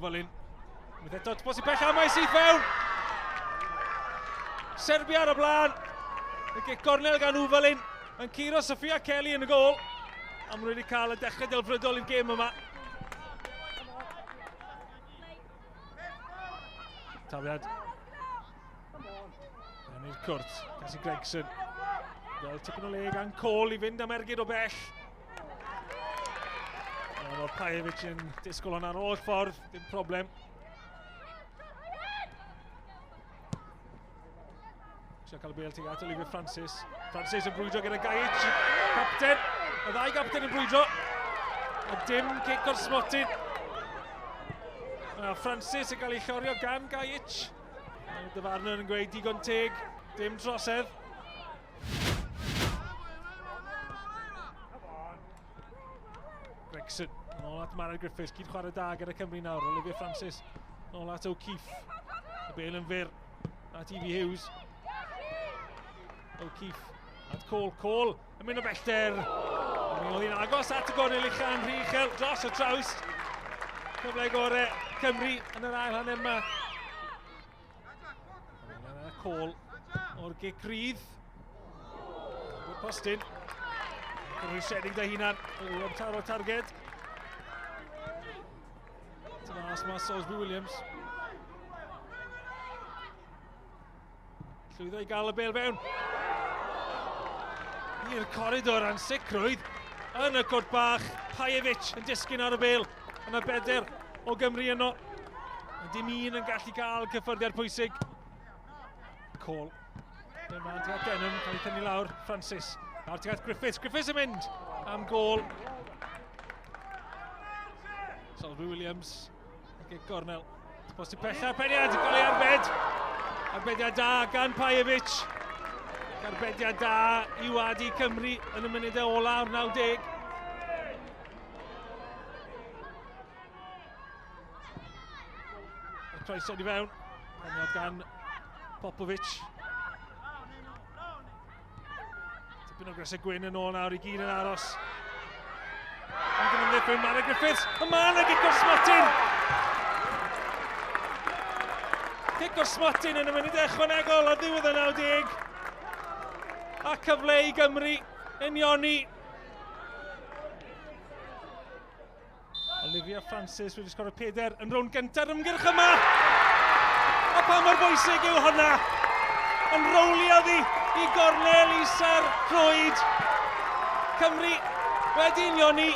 Wfalin. Unwaith eto, bos i pella, mae syth fewn! Serbia ar y blaen. Y gic gornel gan Wfalin yn curo Sofia Kelly yn y gol. A maen nhw wedi cael y dechrau delfrydol i'r gêm yma. Tafliad. Mewn i'r cwrt, Cassie Gregson. Fel tipyn o le gan Cole i fynd am ergyd o bell. Ond Pajevic yn disgwyl hwnna'r holl ffordd, dim problem. Trio cael y bêl tuag at Olivia Francis. Francis yn brwydro gyda Gajic, capten. Y ddau gapten yn brwydro. A dim cic o'r smotyn. A Francis yn cael ei llorio gan Gajic. Y dyfarnwr yn gweud digon teg, dim trosedd. Gregson, yn ôl at Mara Griffiths, cyd chwarae da gyda Cymru nawr, Olivia Francis, yn ôl at O'Keefe. Y bel yn fyr at Evie Hughes. O'Keefe at Cole, Cole yn mynd o bellter. Mi oedd hi'n agos at y gornel uchel, rhy uchel dros y trawst. Cyfle gore Cymru yn yr ail hanner yma. Cole o'r gic rydd. Good postyn. Rwystredig da hunan. Oedd taro targed. Mas mae Salisbury Williams. Llwyddo i gael y bel fewn. I'r coridor ansicrwydd yn y cwrt bach. Pajevic yn disgyn ar y bel. Yna beder o Gymru yno. Dim un yn gallu cael cyffyrddiad pwysig. Cole. Dyma tuag at Denham, cael ei thynnu lawr, Francis. Nawr tuag at Griffiths, Griffiths yn mynd am gôl. Salisbury Williams, ac i'r gornel. Post i pella, peniad, gael ei arbed. Arbediad da gan Pajevic. Arbediad da i wadu Cymru yn y munudau ola o'r 90. Y croeso i fewn. Peniad gan Popovic. Tipyn o grysau gwyn yn ôl nawr i gyd yn aros. Ond yn ymddiffyn, Mara Griffiths. Y man a gic o'r smotyn! Cic o'r smotyn yn y munud ychwanegol ar ddiwedd y 90. A cyfle i Gymru unioni. Olivia Francis wedi sgorio peder yn rownd gyntaf ymgyrch yma. A pa mor bwysig yw hwnna? Yn rowlio ddi i gornel isa'r rhwyd. Cymru wedi unioni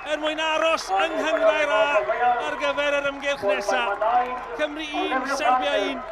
er mwyn aros yng Nghynghrair A ar gyfer yr ymgyrch nesaf. Cymru 1, Serbia 1.